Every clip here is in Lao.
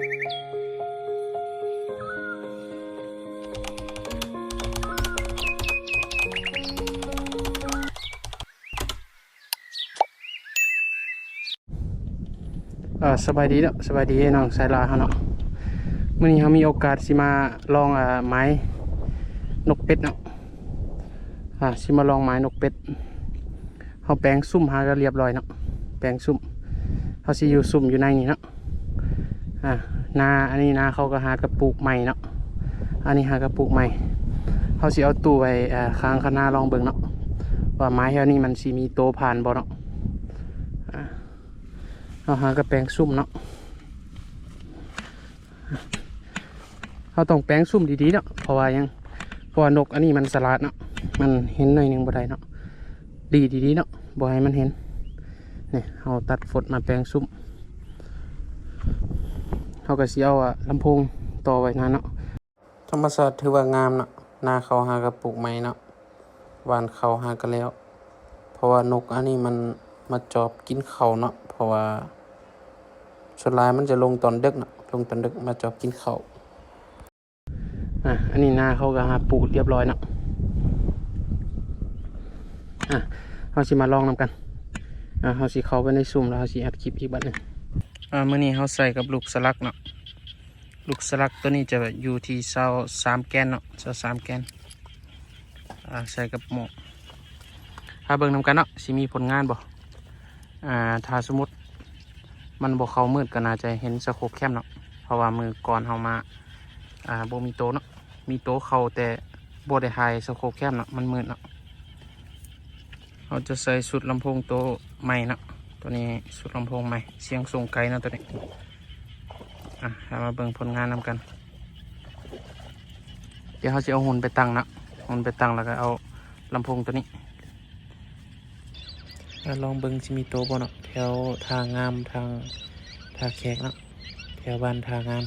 ເອີ ສະບາຍດີເນາະ ສະບາຍດີນ້ອງສາຍລາເຮົາເນາະ. ມື້ນີ້ເຮົາມີໂອກາດຊິມາລອງ ເອີ ໝາຍນົກເປັດເນາະ ອາ ຊິມາລອງໝາຍນົກເປັດ. ເຮົາແປງຊຸ່ມຫາກະລຽບຮ້ອຍເນາະ ແປງຊຸ່ມ ເຮົາຊິຢູ່ຊຸ່ມຢູ່ໃນນີ້ເນາະ. ອາ ນາ ອັນນີ້ນາເຂົາກະຫາກະປູກໃໝ່ເນາະ ອັນນີ້ຫາກະປູກໃໝ່. ເຮົາຊິເອົາຕູ້ໄວ້ ອາ ຂ້າງຄັນນາລອງເບິ່ງເນາະ ວ່າໝາຍແຖວນີ້ມັນຊິມີໂຕຜ່ານບໍ່ເນາະ. ອາ ເຮົາຫາກະແປງຊຸ່ມເນາະ ເຮົາຕ້ອງແປງຊຸ່ມດີໆເນາະ ເພາະວ່າຫຍັງ ເພາະວ່ານົກອັນນີ້ມັນສະຫຼາດເນາະ ມັນເຫັນໜ້ອຍໜຶ່ງບໍ່ໄດ້ເນາະ. ດີດີໆເນາະ ບໍ່ໃຫ້ມັນເຫັນ. ນີ້ ເຮົາຕັດຟົດມາແປງຊຸ່ມ ເຮົາກະຊິເອົາ ອາ ລຳໂພງຕໍ່ໄວ້ນາເນາະ. ທຳມະຊາດຖືວ່າງາມເນາະ ນາເຂົາຫາກະປູກໃໝ່ເນາະ ຫວ່ານເຂົ້າຫາກະແລ້ວ ເພາະວ່ານົກອັນນີ້ມັນມາຈອບກິນເຂົ້າເນາະ ເພາະວ່າສ່ວນຫຼາຍມັນຈະລົງຕອນເດິກເນາະ ລົງຕອນເດິກມາຈອບກິນເຂົ້າ. ອາ ອັນນີ້ນາເຂົາກະຫາປູກລຽບຮ້ອຍເນາະ. ອາ ເຮົາຊິມາລອງນຳກັນ ອາ ເຮົາຊິເຂົ້າໄປໃນຊຸ່ມ ແລ້ວເຮົາຊິອັດຄລິບອີກບາດໜຶ່ງ. ອາ ມື້ນີ້ເຮົາໃສ່ກັບລູກສະຫຼັກເນາະ ລູກສະຫຼັກໂຕນີ້ຈະຢູ່ທີ່ຊາວສາມແກນເນາະ ຊາວສາມແກນ. ອາ ໃສ່ກັບໝໍ້ ຖ້າເບິ່ງນຳກັນເນາະ ຊິມີຜົນງານບໍ່. ອາ ຖ້າສົມມຸດມັນບໍ່ເຂົ້າມືດ ກະໜ້າຈະເຫັນສະໂຄບແຄມເນາະ ເພາະວ່າມື້ກ່ອນເຮົາມາ ອາ ບໍ່ມີໂຕເນາະ ມີໂຕເຂົ້າແຕ່ບໍ່ໄດ້ຖ່າຍສະໂຄບແຄມເນາະ ມັນມືດເນາະ. ເຮົາຈະໃສ່ຊຸດລຳໂພງໂຕໃໝ່ເນາະ ໂຕນີ້ຊຸດລຳໂພງໃໝ່ ສຽງສົ່ງໄກເນາະໂຕນີ້. ອາ ເຮົາມາເບິ່ງຜົນງານນຳກັນ. ດຽວເຮົາຊິເອົາຫຸ່ນໄປຕັ້ງເນາະ ຫຸ່ນໄປຕັ້ງ ແລ້ວກະເອົາລຳໂພງໂຕນີ້ ແລ້ວລອງເບິ່ງຊິມີໂຕບໍ່ເນາະ ແຖວທ່າງາມ ທາງທ່າແຂກເນາະ ແຖວບ້ານທ່າງາມ.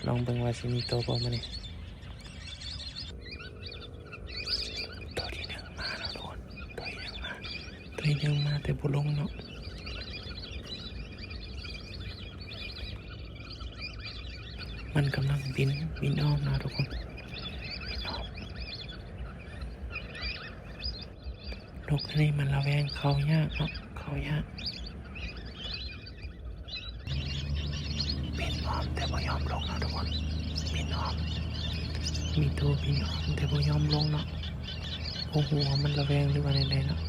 ລອງເບິ່ງວ່າຊິມີໂຕບໍ່ມື້ນີ້. ໂຕທີໜຶ່ງມາແລ້ວທຸກຄົນ ໂຕທີໜຶ່ງມາ ໂຕທີໜຶ່ງມາແຕ່ບໍ່ລົງເນາະ. ມັນກຳລັງບິນ ບິນອ້ອມເນາະທຸກຄົນ ບິນອ້ອມ. ນົກອັນນີ້ມັນລະແວງ ເຂົ້າຍາກເນາະ ເຂົ້າຍາກ. ບິນອ້ອມແຕ່ບໍ່ຍອມລົງເນາະທຸກຄົນ ບິນອ້ອມ ມີໂຕບິນອ້ອມແຕ່ບໍ່ຍອມລົງເນາະ. ບໍ່ຮູ້ວ່າມັນລະແວງ ຫຼືວ່າແນວໃດເນາະ.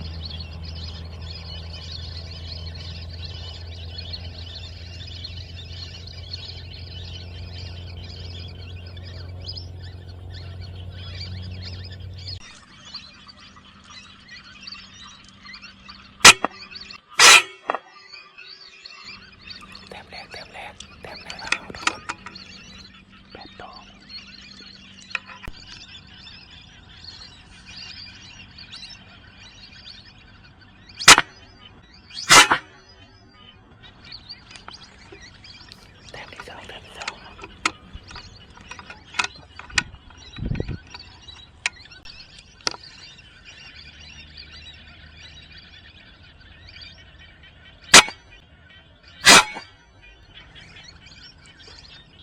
ແຕ້ມແລກ ແຕ້ມແລກ ແຕ້ມແລກແລ້ວເນາະທຸກຄົນ ແປດໂຕ. ແຕ້ມທີສອງ ແຕ້ມທີສອງ.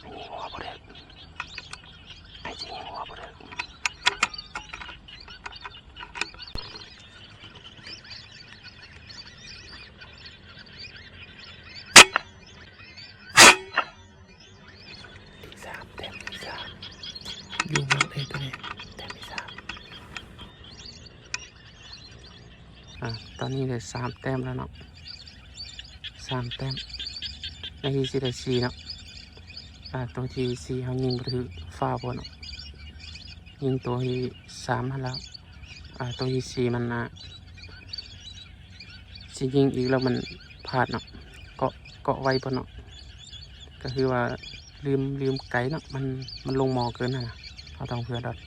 ຍິງຫົວບໍ່ໄດ້ ໄອ້ຈິງຍິງຫົວບໍ່ໄດ້. ທີສາມ ແຕ້ມທີສາມ ຢູ່ໝົດເລີຍໂຕນີ້ ແຕ້ມທີສາມ. ອາ ຕອນນີ້ໄດ້ສາມແຕ້ມແລ້ວເນາະ ສາມແຕ້ມ ໃນທີ່ຊິໄດ້ສີ່ເນາະ. ອາ ໂຕທີສີ່ເຮົາຍິງບໍ່ຖືກ ຟາວບໍ່ເນາະ ຍິງໂຕທີສາມຫັ້ນແລ້ວ. ອາ ໂຕທີສີ່ມັນ ອາ ຊິຍິງອີກແລ້ວມັນພາດເນາະ ເກາະ ເກາະໄວໂພດເນາະ ກະຄືວ່າ ລືມ ລືມໄກເນາະ ມັນ ມັນລົງໝໍ້ເກີນຫັ້ນນະ ເຮົາຕ້ອງເຜື່ອດອດ.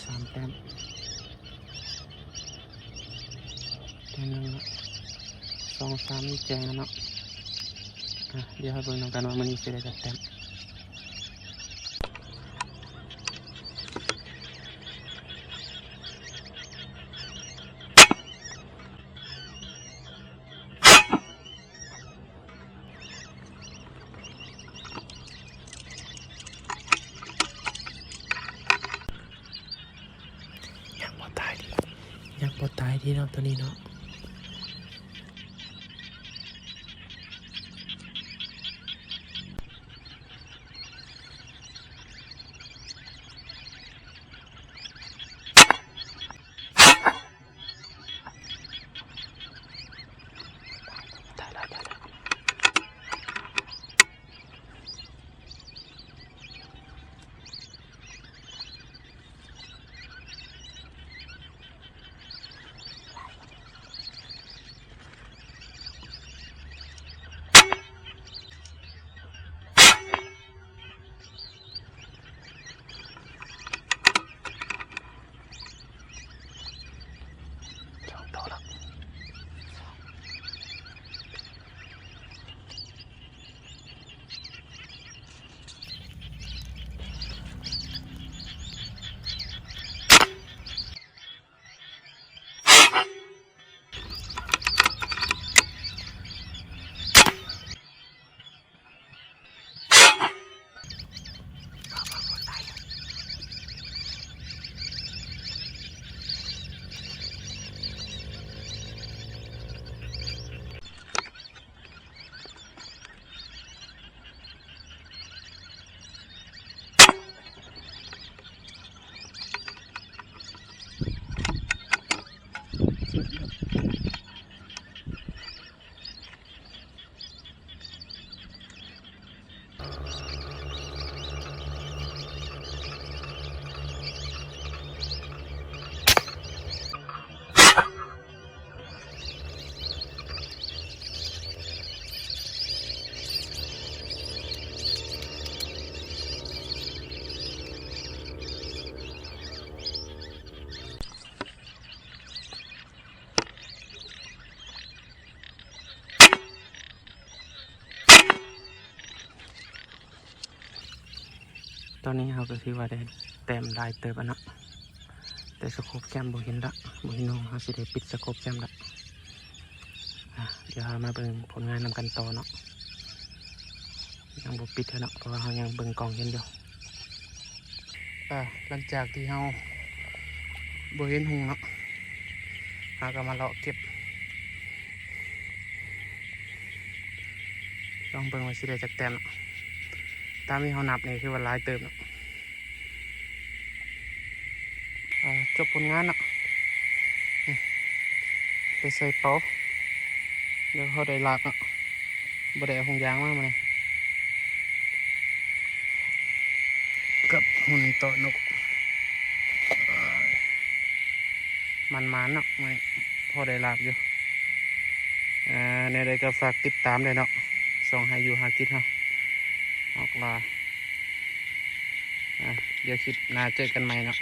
ສາມແຕ້ມ ແຕ້ມໜຶ່ງເນາະ ສອງສາມນີ້ແຈ້ງແລ້ວເນາະ. ອາ ດຽວເຮົາເບິ່ງນຳກັນວ່າມື້ນີ້ຊິໄດ້ຈັກແຕ້ມ. ໂ ນີ້ເນາະ ຕົວນີ້ເນາະ. ຕອນນີ້ເຮົາກໍຖືວ່າໄດ້ແຕ້ມຫຼາຍເຕີບແລ້ວເນາະ ແຕ່ສະໂຄບແຄມບໍ່ເຫັນລະ ບໍ່ເຫັນຫົງ ເຮົາຊິໄດ້ປິດສະໂຄບແຄມລະ. ອາ ດຽວເຮົາມາເບິ່ງຜົນງານນຳກັນຕໍ່ເນາະ. ຍັງບໍ່ປິດເທື່ອເນາະ ເພາະວ່າເຮົາຍັງເບິ່ງກ້ອງເຫັນຢູ່. ອາ ຫຼັງຈາກທີ່ເຮົາບໍ່ເຫັນຫຸງເນາະ ເຮົາກໍມາເລາະເກັບ ລອງເບິ່ງວ່າຊິໄດ້ຈັກແຕ້ມເນາະ. ຕາມທີ່ເຮົານັບນີ້ຄືວ່າຫຼາຍເຕີບເນາະ. ອາ ຈົບຜົນງານເນາະ ໄປໃສ່ເປົາ ດຽວເຮົາໄດ້ລາບເນາະ ບໍ່ໄດ້ເອົາຫຸງຢາງມາມື້ນີ້ ກັບຫຸ່ນເຕາະນົກ ມັນໝານເນາະ ມື້ນີ້ພໍໄດ້ລາບຢູ່. ອາ ແນວໃດກໍຝາກຕິດຕາມແດ່ເນາະ ຊ່ອງຫາຢູ່ຫາກິນເຮົາ ອອກລ່າ. ອາ ດຽວຄລິບໜ້າເຈີກັນໃໝ່ເນາະ.